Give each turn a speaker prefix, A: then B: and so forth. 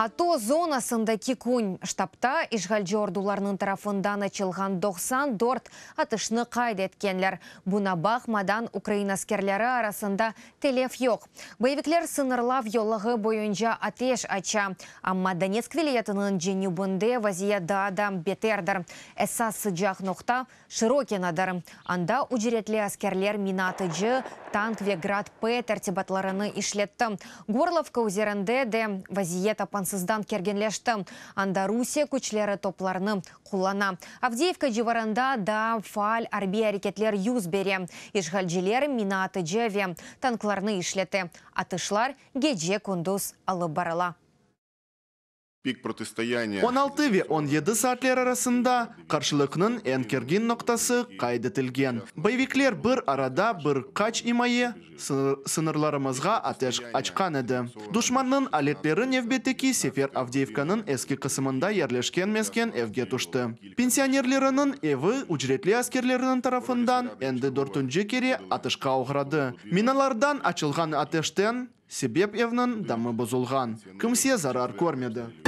A: ATO zonasındaki kün. Ştabta işğalci ordularnıñ tarafından açılğan 94 atışnı qayd etkenler. Buña baqmadan, ukrain askerleri arasında telef yoq. Boyevikler sıñırlav yolağı boyunca ateş aça. Amma Donetsk vilâyetiniñ cenübinde vaziyet daa da beterdir. Esas sıcaq noqta Şırokinodır. Anda ücretli askerler mina atıcı, tank ve Grad-P tertibatlarını işletti. Gorlovka üzerinde de vaziyet apansızdan kerginleşti. Anda Rusiye küçleri toplarnı qullana. Avdiyivka civarında daa faal arbiy areketler yüz bere. İşğalciler mina atıcı ve tanklarnı işlete. Atışlar gece-kündüz alıp barıla.
B: Пик противостояния.
C: 16 ve 17 saatler arasında qarşılıqnıñ eñ kergin noqtası qayd etilgen. Boyevikler bir arada bir qaç imaye sıñırlarımızğa ateş açqan edi. Duşmannıñ aletleri nevbetteki sefer Avdeyevkanıñ eski qısımında yerleşken mesken evge tüşti. Pensionerleriniñ evi ücretli askerleriniñ tarafından endi dörtünci kere atışqa oğradı. Minalardan açılğan ateşten sebep evniñ damı bozulğan. Kimse zarar körmedi.